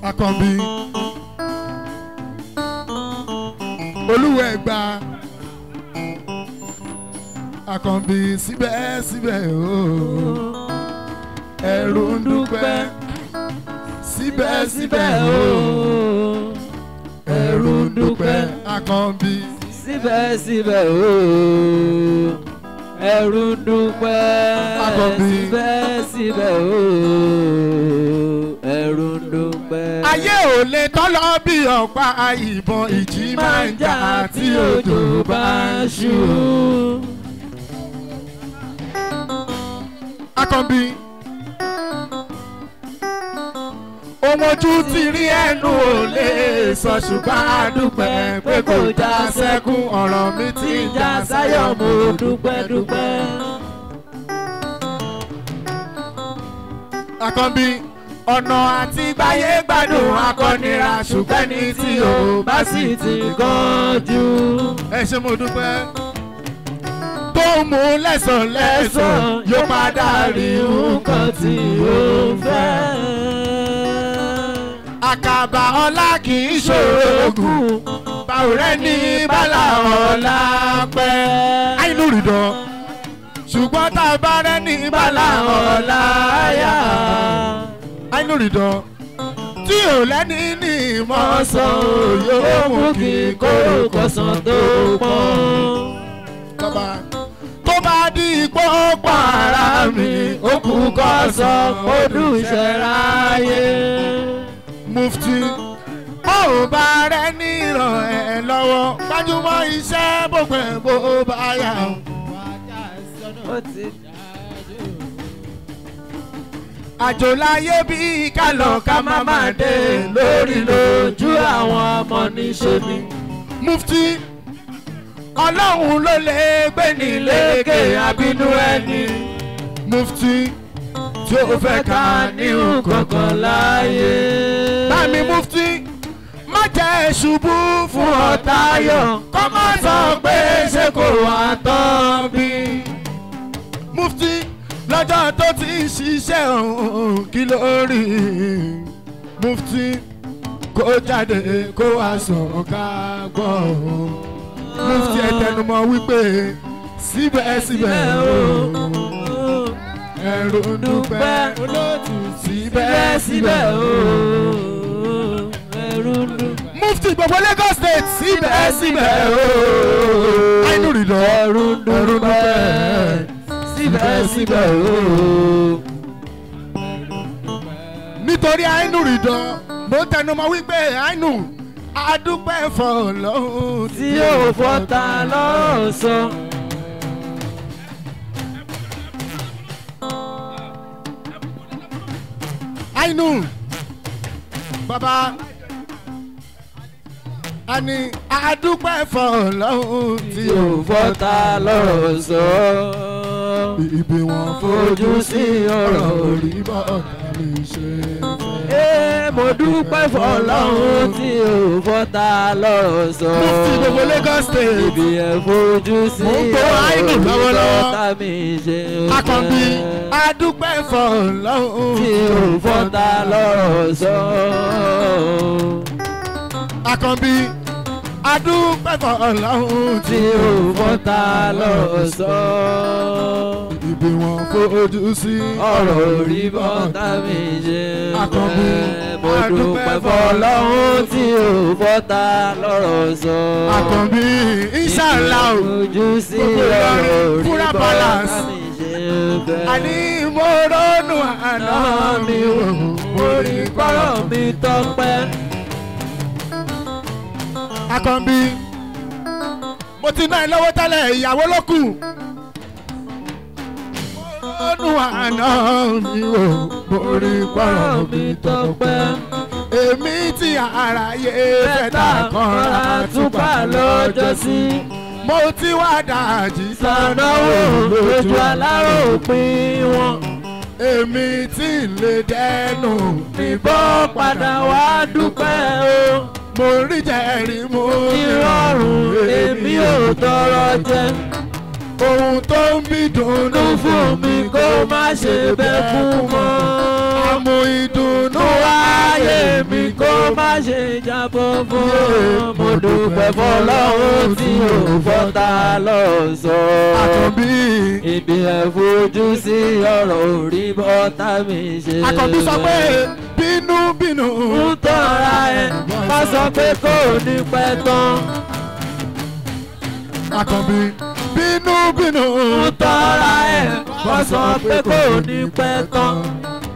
Àkànbí Olúwẹ̀gbà Àkànbí síbẹ̀síbẹ̀ ooo ẹ̀rù ń dúpẹ́ síbẹ̀síbẹ̀ ooo ẹ̀rù ń dúpẹ́ Àkànbí síbẹ̀síbẹ̀ ooo ẹ̀rù ń dúpẹ́ síbẹ̀síbẹ̀ ooo ẹ̀rù ń dúpẹ́. Ayé ò lè tọ́lọ́ bí ọ̀pá ìbọn ìjì máa ń jà tí òjò bá ń ṣú. Àkànbí ohun ojú ti rí ẹnu ò lè sọ ṣùgbọ́n a dúpẹ́ pé kò já sẹ́kún ọ̀rọ̀ mi ti ń já sáyọ̀ mo dúpẹ́ dúpẹ́. Àkànbí ọ̀nà àti gbáyé gbádùn akọnira ṣùgbọ́n ní tí o bá sì ti kánjú. Ẹ ṣé mo dúpẹ́. Tó mú lẹ́sàn lẹ́sàn yóò padà rí nǹkan tí ó fẹ́. Àkàbà ọlá kì í ṣòro gùn báwo rẹ ní bálà ọlá pẹ́. Àìnú rìndọ̀ ṣùgbọ́n tá a bá rẹ ní bálà ọlá yá. Àìnú rìndọ̀ tí ò lẹ́ni ní ìmọ̀ sàn yóò mú kí kóró kọ̀sán tó pọ́n. Tó bá di ipò pọ̀ ara mi ó kú kọ́sán ó dùn ṣẹ̀ráyé. Mufti bó o bá rẹ ní ìràn ẹ lọ́wọ́ gbajúmọ̀ iṣẹ́ bó pẹ́ bó bá yà. Àjò láyé bí ká lọ ká má má dé lórí lójú àwọn ọmọ níṣe ni. Mufti Ọlọ́run ló lè gbé ní lékè àbínú ẹni. Mufti tí ó fẹ́ ká ní nǹkankan láyé. Bámi Mufti má jẹ́ ṣubú fún ọ̀tá yọ̀ kó má sọ pé ṣé kò wá tán bí. Mufti lọ́jọ́ tó ti ń ṣiṣẹ́ òun kí ló rí. Mufti kó jáde kó wá sọ ká gbọ́. Mufti ẹ tẹnumọ́ wípé síbẹ̀síbẹ̀ ooo ẹ̀rù ń dúpẹ́ olóòtú síbẹ̀síbẹ̀ ooo ẹ̀rù ń dúpẹ́. Mufti gbogbo Lagos State síbẹ̀síbẹ̀ ooo àìnú rìndọ̀ ẹ̀rù ń dúpẹ́ síbẹ̀síbẹ̀ ooo. Nítorí àìnú rìndọ̀ mo tẹnumọ́ wípé àìnú adúpẹ́ fọlọ́hún tí yóò fọ́ta lọ́sàn. Àìnú bàbá àní adúpẹ́ fọlọ́hún tí yóò fọ́ta lọ́sàn. Ibi wọn fojú sí ọ̀rọ̀ orí bá ọ̀tá mi ṣe fẹ́. Mo dúpẹ́ fọlọ́hún tí ò fọ́ta lọ́rọ̀ sọ. Mufti gbogbo Lagos State. Ibi ẹ̀ fojú sí Mo ń gbọ́ àìnú lọ́wọ́lọ́wọ́. ọ̀tá mi ṣe fẹ́. Àkànbí adúpẹ́ fọlọ́hún tí ò fọ́ta lọ́rọ̀ sọ. Àkànbí adúpẹ́ fọlọ́hún tí ò fọ́ta lọ́rọ̀ sọ. Ibi wọn fojú sí ọ̀rọ̀ orí bọ́tà mi ṣe Àkànbí mo dúpẹ́ fọlọ́hún tí ò fọ́ta lọ́rọ̀ sọ. Àkànbí inshallah o ojú sí gbogbo ọ̀rọ̀ Ìlọrin orí Fúra bọ́tà Palace. mi ṣe fẹ́. Àní mo ronú àná mi wò mo rí Kọ́rọ̀ mi tọ́pẹ́. Àkànbí mo ti ná ẹ lọ́wọ́ tẹ́lẹ̀ ìyàwó ló kù. Mo ronú àná mi wò mo rí Kọ́rọ̀ pọ́rọ̀ mi tọ́pẹ́. Èmi tí aráyé fẹ́ dà kanra túpà lọ́jọ́ sí. Mo ti wá dàjí Sànáwó lójú aláròpin wọn. Èmi tí ń lè dẹnu Ìbọn padà wá dúpẹ́ o. Mo rí jẹ́rìí mo Ìrọ̀rùn èmi ò tọrọ jẹ. Ohun tó ń bí dùnnú Dùn fún mi kó má ṣe bẹ́ kú mọ́. Àmú ìdùnnú Ayé mi ṣe jábọ́ fún. Mo dúpẹ́ fọlọ́run tí ò fọ́ta lọ sọ. Àkànbí. Ibi ẹ̀ fojú sí ọ̀rọ̀ orí bọ́tà mi ṣe. Àkànbí sọ pé bínú bínú. Ń tọ́ra ẹ̀ má sọ pé kò ní pẹ́ tán. Àkànbí bínú bínú. Ń tọ́ra ẹ̀ má sọ pé kò ní pẹ́ tán.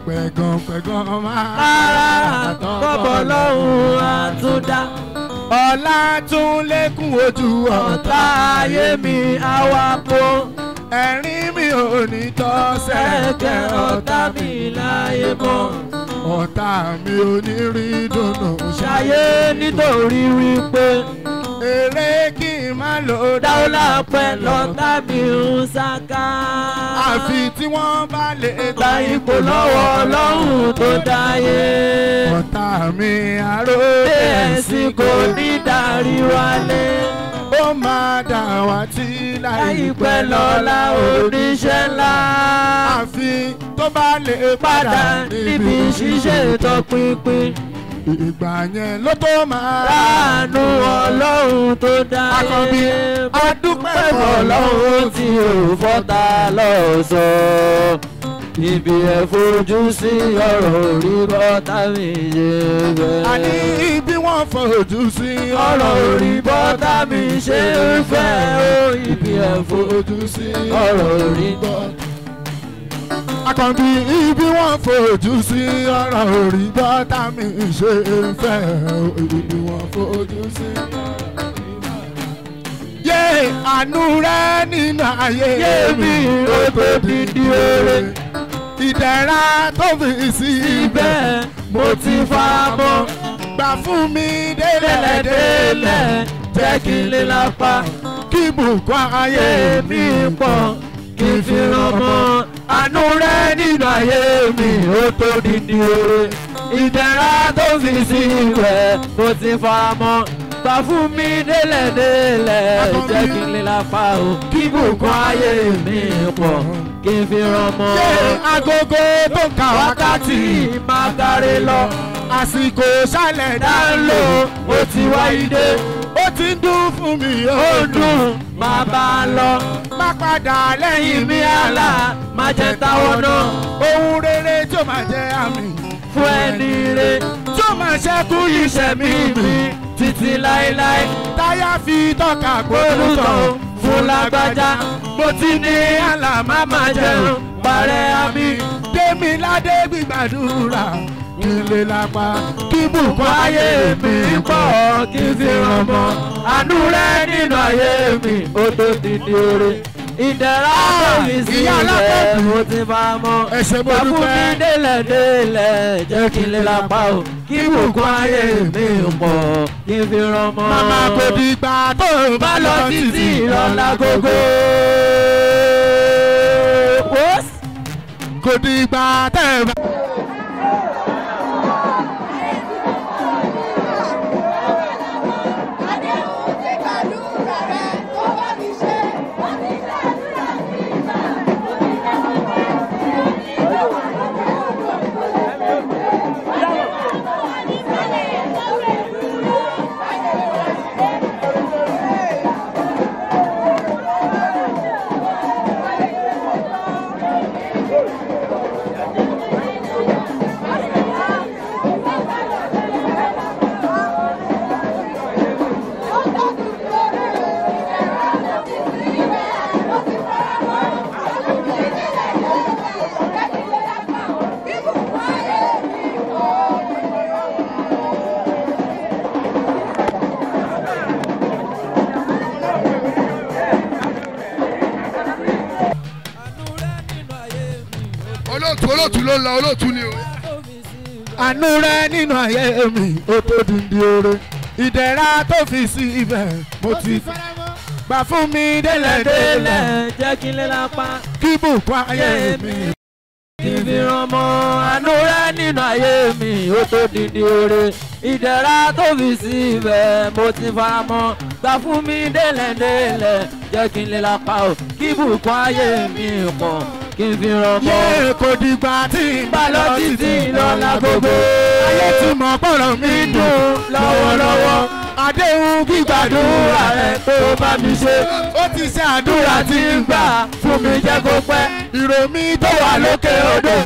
Pẹ̀gàn pẹ̀gàn máa. Rárá bọ́bọ̀ lọ́hùn àtúndá. Ọlá tún lékún ojú ọ̀tá ayé mi àwàpọ̀. Ẹ̀rín mi ò ní tọ́ sẹ́kẹ̀ ọ̀tá mi láyé mọ́. Ọ̀tá mi ò ní rí dùnú ṣayé nítorí wípé eré kí n má lò dáwọ́lá pẹ́ lọ́tà mi ń sáká. Àfi tí wọ́n bá lè gba ipò lọ́wọ́ Ọlọ́run tó dáyé. Ọ̀tá mi aró ẹ̀sìn kò ní darí wálé. Ó máa dà wá tí láìpẹ́ lọ́la oníṣẹ́ ńlá. Àfi tó bá lè padà níbi ṣíṣe tọpinpin. Ìgbà yẹn ló tó máa láàánú Ọlọ́run tó dáyé. Àkànbí adúpẹ́ fọlọ́run tí ò fọ́ta lọ sọ. Ibi ẹ̀ fojú sí ọ̀rọ̀ orí bọ́tà mi ṣe fẹ́. Àní ibi wọ́n fojú sí ọ̀rọ̀ orí bọ́tà mi ṣe fẹ́ o. Ibi ẹ̀ fojú sí ọ̀rọ̀ orí bọ́tà. Àkànbí ibi wọ́n fojú sí ọ̀rọ̀ orí bọ́tà mi ṣe fẹ́ o. Ibi wọ́n fojú sí. Yé àánú rẹ nínú ayé mi ó tó dídí oore. Ìdẹ̀ra tó fi sí ibẹ̀ mo ti fara mọ́. Gbà fún mi délẹ̀ délẹ̀ jẹ́ kí n lè lápá. Kí bùkún ayé mi pọ̀ kí n fi ràn mọ́. Àánú rẹ nínú ayé mi ó tó dídí oore. Ìdẹ̀ra tó fi sí ibẹ̀ mo ti fara mọ́. Gbà fún mi délẹ̀ délẹ̀ jẹ́ kí n lè lápá o. Kí bùkún ayé mi pọ̀ kí n fi ràn mọ́. Ṣé agogo tó ń ka wákàtí máa kárí lọ? Àsìkò ṣálẹ̀ dá ń lò ó ti wáyé dé. Ó ti ń dún fún mi ó dùn máa bá a lọ. Má padà lẹ́yìn mi àlà má jẹ́ táwọn náà. Ohun rere tí ó máa jẹ́ àmì fún ẹni re tí ó máa ṣẹ́kù iṣẹ́ mi mi títí láéláé. Táyà fi tọ́ka gbólútọ̀ fún lágbájá. Mo ti ní àlà má máa jẹun parẹ́ àmì. Démiládé gbígbàdúrà kí n lè lápá kí bùkún ayé mi pọ̀ kí n fi ràn mọ́. Àánú rẹ nínú ayé mi ó tó dídí oore. Ìdẹ̀ra tó fi sí ilẹ̀ mo ti fa mọ́. Gbà fún mi délẹ̀ délẹ̀ jẹ́ kí n lè lápá o. Kí bùkún ayé mi pọ̀ kí n fi ràn mọ́. Màmá kò dìgbà tó bá lọ títí ìrọ̀lá gógó. Kò dìgbà tẹ́ bá. Olóòtú ló ń lọ, olóòtú ni o. Àánú rẹ nínú ayé mi ó tó dídí oore. Ìdẹ̀ra tó fi sí ibẹ̀ mo ti gbà fún mi délẹ̀ délẹ̀ jẹ́ kí n lè lápá. Kí bùkún ayé mi kí n fi ràn mọ́. Àánú rẹ nínú ayé mi ó tó dídí oore. Ìdẹ̀ra tó fi sí ibẹ̀ mo ti fara mọ́. Gbà fún mi délẹ̀ délẹ̀ jẹ́ kí n lè lápá o. Kí bùkún ayé mi pọ̀ Kí n fi ràn mọ́. Yé kò dìgbà tí n bá lọ títí lọ́la gbogbo. Ayé tí mọ̀ pọ̀rọ̀ mi dùn lọ́wọ́lọ́wọ́. Àdéhùn gbígbàdúrà rẹ̀ tó bá mi ṣe. Ó ti ṣe àdúrà tí ń gbà fún mi jẹ́ kó pẹ́. Ìró mi tó wà lókè odò.